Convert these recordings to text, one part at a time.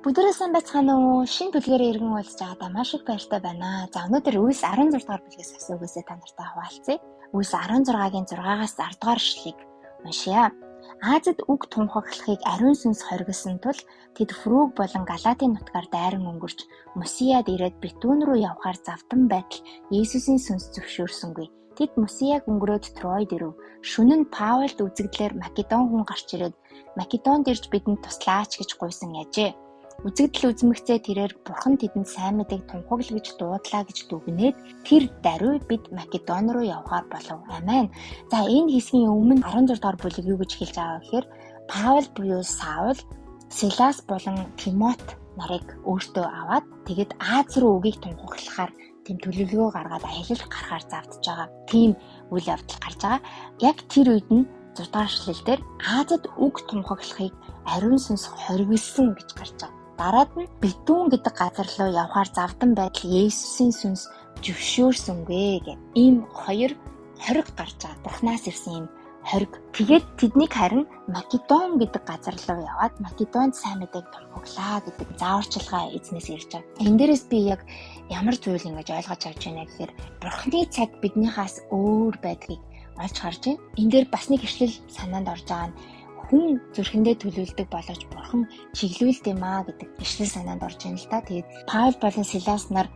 Бүгдээрээ сайн байцгаана уу? Шинэ бүлгээр иргэн уулзж байгаадаа маш их баяртай байна. За, өнөөдөр Үйлс 16 дугаар бүлгээс авсан үгээсээ та нартай хуваалцъя. Үйлс 16-гийн 6-аас 10 дугаар ишлэгийг уншъя. Азид үг тунхаглахыг ариун сүнс хориглосон тул тэд Фруг болон Галатын нутгаар дайран өнгөрч Мусияд ирээд Битүүн рүү явахаар завдан байтал Есүсийн сүнс зөвшөөрсөнгүй. Тэд Мусияг өнгөрөөд Тройд ирэв. Шөнө нь Паулд үзэгдлээр Македон хүн гарч ирээд Македонд ирж бидэнд туслаач гэж гуйсан ажээ. Үзэгдэл үзмэгцээ тэрээр Бурхан тэдэнд сайн мэдээг тунхагла гэж дуудлаа гэж дүгнээд тэр даруй бид Македон руу явахаар болов. Амен. За, энэ хэсгийн өмнө 16 дугаар бүлэг юу гэж хэлж байгаа вэ гэхээр Паул буюу Саул, Силас болон Тимот нарыг өөртөө аваад тэгээд Аз руу үгийг тунхаглахаар тийм төлөвлөгөө гаргаад аялал гарахаар завдж байгаа. Тийм үйл явдал гарч байгаа. Яг тэр үед нь 6 дугаар эшлэл дээр Азад үг тунхаглахыг ариун сүнс хориглосон гэж гарч байгаа. Дараад нь Битүүн гэдэг газар руу явахаар завдан байдал Есүсийн сүнс зөвшөөрсөнгүй гэх ийм хоёр хориг гарч байгаа. Бурханаас ирсэн ийм хориг. Тэгээд тэднийг харин Македон гэдэг газар руу яваад Македонд сайн мэдээг тунхаглаа гэдэг зааварчилгаа эзнээс ирж байгаа. Энэ дээрээс би яг ямар зүйл ингэж ойлгож авч байна гэхээр Бурханы цаг биднийхээс өөр байдгийг олж харж байна. Энэ дээр бас нэг ишлэл санаанд орж байгаа нь хүн зүрхэндээ төлөвлөдөг боловч Бурхан чиглүүлдэг юм аа гэдэг ишлэл санаанд орж ийн л та. Тэгээд Паул болон Силас нар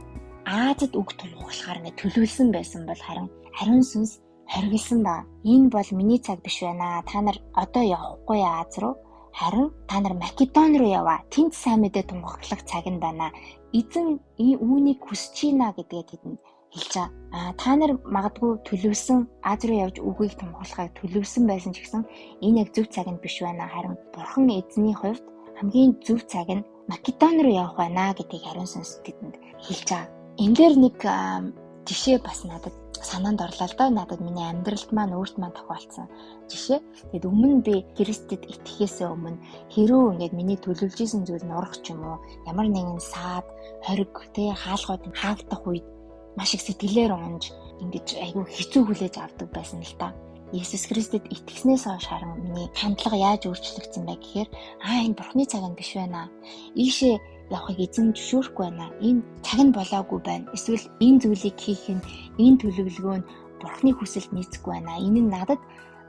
Азад үг тунхаглахаар ингэ төлөвлөсөн байсан бол харин ариун сүнс хориглосон ба. Энэ бол миний цаг биш байна. Та нар одоо явахгүй Аз руу. Харин та нар Македон руу яваа. Тэнд сайн мэдээ тунхаглах цаг нь байна. Эзэн үүнийг хүсэж байна гэдгээ тэдэнд хэлж байгаа. А та нар магадгүй төлөвлөсөн Аз руу явж үгийг тунхаглахыг төлөвлөсөн байсан ч гэсэн энэ яг зөв цаг нь биш байна. Харин Бурхан эзний хувьд хамгийн зөв цаг нь Македон руу явах байна гэдгийг ариун сүнс тэдэнд хэлж байгаа. Энэ дээр нэг жишээ бас надад санаанд орлоо л доо. Надад миний амьдралд маань өөрт маань тохиолдсон жишээ. Тэгэд өмнө би Христэд итгэхээс өмнө хэрүү ингээд миний төлөвлөж исэн зүйл нурах ч юм уу ямар нэгэн саад, хориг, тэ хаалгууд хаагдах үед маш их сэтгэлээр унж ингэж айгүй хэцүү хүлээж авдаг байсан л та. Есүс Христэд итгэснээс хойш харин миний хандлага яаж өөрчлөгдсөн бэ гэхээр энэ Бурхны цаг нь биш байна. Ийшээ явахыг эзэн зөвшөөрөхгүй байна. Энэ цаг нь болоогүй байна. Эсвэл энэ зүйлийг хийх нь, энэ төлөвлөгөө нь Бурхны хүсэлд нийцэхгүй байна. Энэ нь надад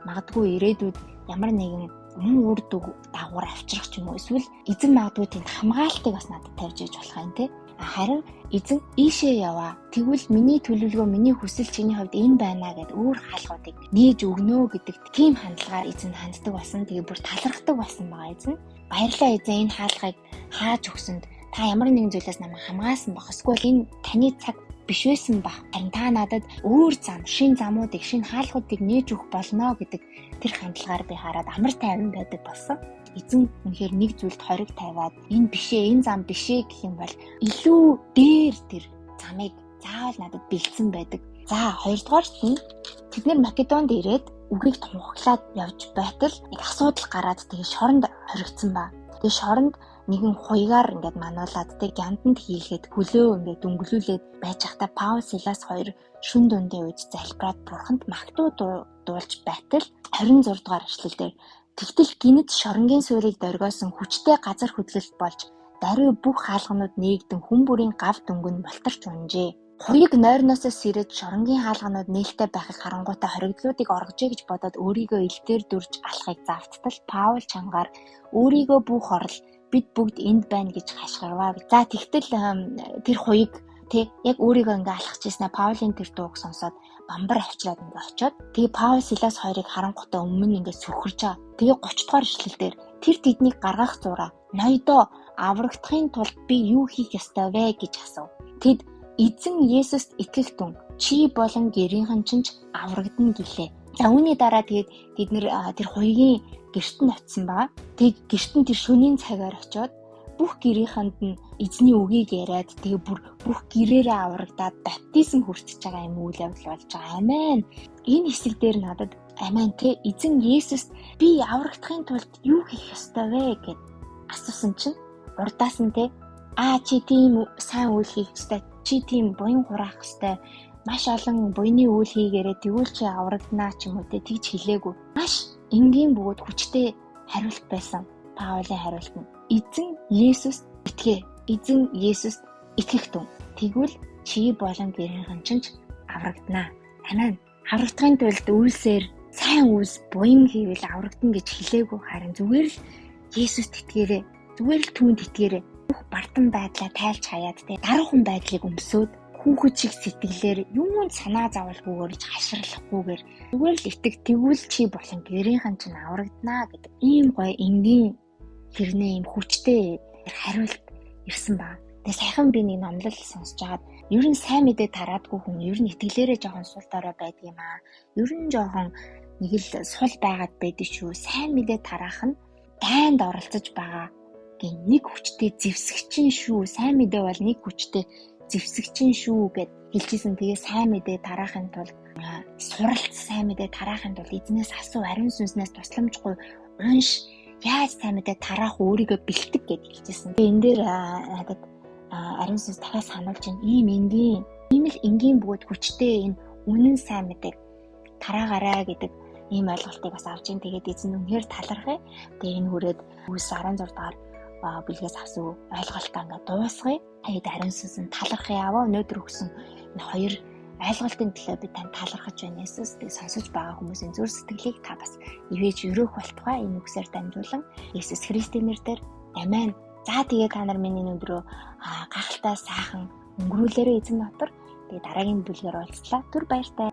магадгүй ирээдүйд ямар нэгэн муу үр дагавар авчрах ч юм уу. Эсвэл эзэн магадгүй тэнд хамгаалтыг бас надад тавьж иж болох юм те. Харин эзэн ийшээ яваа. Тэгвэл миний төлөвлөгөө, миний хүсэл чиний хувьд энэ байна гэд өөр хаалгуудыг нээж өгнө гэдэг тийм хандлагаар эзэн ханддаг болсон. Тэгээ бүр талархдаг болсон байгаа эзэн. Баярлалаа эзэн, энэ хаалгыг хааж өгсөнд та ямар нэгэн зүйлээс намайг хамгаалсан байх. Эсвэл энэ таны цаг биш байсан байх. Харин та надад өөр зам, шинэ замуудыг, шинэ хаалгуудыг нээж өгөх болно гэдэг тэр хандлагаар би хараад амар тайван байдаг болсон. Эзэн үнэхээр нэг зүйлд хориг тавиад энэ бишээ, энэ зам бишээ гэх юм бол илүү дээр тэр замыг заавал надад бэлдсэн байдаг. За, хоёрдугаарт нь тэд нэр Македонд ирээд үгийг тунхаглаад явж байтал нэг асуудал гараад тэгээ шоронд хоригдсан ба. Тэгээ шоронд нэгэн хуйгаар ингээд мануулаад тэг гямданд хийлгээд хөлөө ингээд дөнгөлүүлээд байж байхдаа Паул Силас хоёр шүн дундын үед залбираад Бурханд магтуу дуулж байтал 26 дугаар эшлэл дээр тэгтэл гинэт шоронгийн суурийг доргиосон хүчтэй газар хөдлөлт болж даруй бүх хаалганууд нээгдэн хүн бүрийн гав дөнгөн болторч унжээ. Хуйг нойрноосоо сэрэж шоронгийн хаалганууд нээлттэй байхыг харангуйтаа хоригдлуудыг оргожээ гэж бодоод өөрийгөө илтээр дүрж алахыг завттал Паул чангаар өөрийгөө бүх орол бид бүгд энд байна гэж хашгирваа. За, тэгтэл тэр хуйг тэг яг өөрийгөө ингээ алхаж ирснээр Паулийн тэр дууг сонсоод бамбар авчираад ингээ очиод тэгээ Паул Силас хоёрыг харангуйтаа өмнө ингээ сүхэрж байгаа. Тэгээ 30 дугаар эшлэл дээр тэр тэднийг гаргах зураа ноёдоо аврагдахын тулд би юу хийх ёстой вэ гэж асуув. Тэд эзэн Есүст итгэх түн чи болон гэрийнхэн чинь ч аврагдана гэлээ. За, үүний дараа тэгээд тэд нэр тэр хуйгийн гэрт нь очисон байгаа. Тэг гэрт нь тэр шөнийн цагаар очиод бүх гэрийнхэнд нь эзний үгийг яриад тэгээ бүр бүх гэрээрээ аврагдаад баптизм хүртэж байгаа юм үйл явдал болж байгаа. Амен. Энэ хэсэг дээр надад амен те эзэн Есүст би аврагдахын тулд юу хийх ёстой вэ гэд асуусан чинь урдаас нь те чи тийм сайн үйл хийх ёстой, чи тийм буян хураах ёстой, маш олон буяны үйл хийгээрээ тэгвэл чи аврагдана ч юм уу те тэгж хэлээгүй. Маш энгийн бөгөөд хүчтэй хариулт байсан. Паулийн хариулт нь эзэн Есүст итгээ. Эзэн Есүст итгэх түн. Тэгвэл чи болон гэрийнхэн чинь ч аврагдана. Амен. Аврагдахын тулд үйлсээр сайн үйлс буян хийвэл аврагдана гэж хэлээгүй, харин зүгээр л Есүст итгээрэй. Зүгээр л түүнд итгээрэй. Бүх бардам байдлаа тайлж хаяад те даруухан байдлыг өмсөөд хүүхэд шиг сэтгэлээр юунд санаа зовлгүйгээр хаширлахгүйгээр зүгээр л итэг, тэгвэл чи болон гэрийнхэн чинь аврагдана гэдэг ийм гоё энгийн хэрнээ ийм хүчтэй хариулт ирсэн ба. Тэгээ саяхан би нэг номлол сонсож байгаад ер нь сайн мэдээ тараадгүй хүн ер нь итгэлээрээ жоохон сул дорой байдаг юм аа. Ер нь жоохон нэг л сул байгаад байдаг шүү. Сайн мэдээ тараах нь дайнд оролцож байгаа гин нэг хүчтэй зэвсэгчин шүү. Сайн мэдээ бол нэг хүчтэй зэвсэгчин шүү гэд хэлжсэн. Тэгээ сайн мэдээ тараахын тулд суралц, сайн мэдээ тараахын тулд эзнээс асуу, ариун сүнснээс тусламжгүй унш, яаж сайн мэдээ тараах өөрийгөө бэлтгэх гэд хэлжсэн. Тэгээ энэ дээр надад ариун сүнс дахиад сануулж байна. Ийм энгийн, ийм л энгийн бөгөөд хүчтэй энэ үнэн сайн мэдээг тараагаарай гэдэг ийм ойлголтыг бас авч ин. Тэгээд эзэн үнэхээр талархъя. Тэгээ энэ хүрээд Үйлс 16 дугаар бүлгээс авсан ойлголтоо ингээд дуусгая. Тэгээд ариун сүнс нь талархъя аваа. Өнөөдөр өгсөн энэ хоёр ойлголтын төлөө би танд талархаж байна. Есүс, тэг сонсож байгаа хүмүүсийн зүр сэтгэлийг та бас ивэж өрөөх болтугай энэ үгсээр дамжуулан Есүс Христийн нэрээр амен. За тэгээ та нар миний өнөөдрөө гайхалтай сайхан өнгөрүүлээрэй эзэн дотор. Тэгээ дараагийн бүлгээр уулзлаа. Түр баяртай.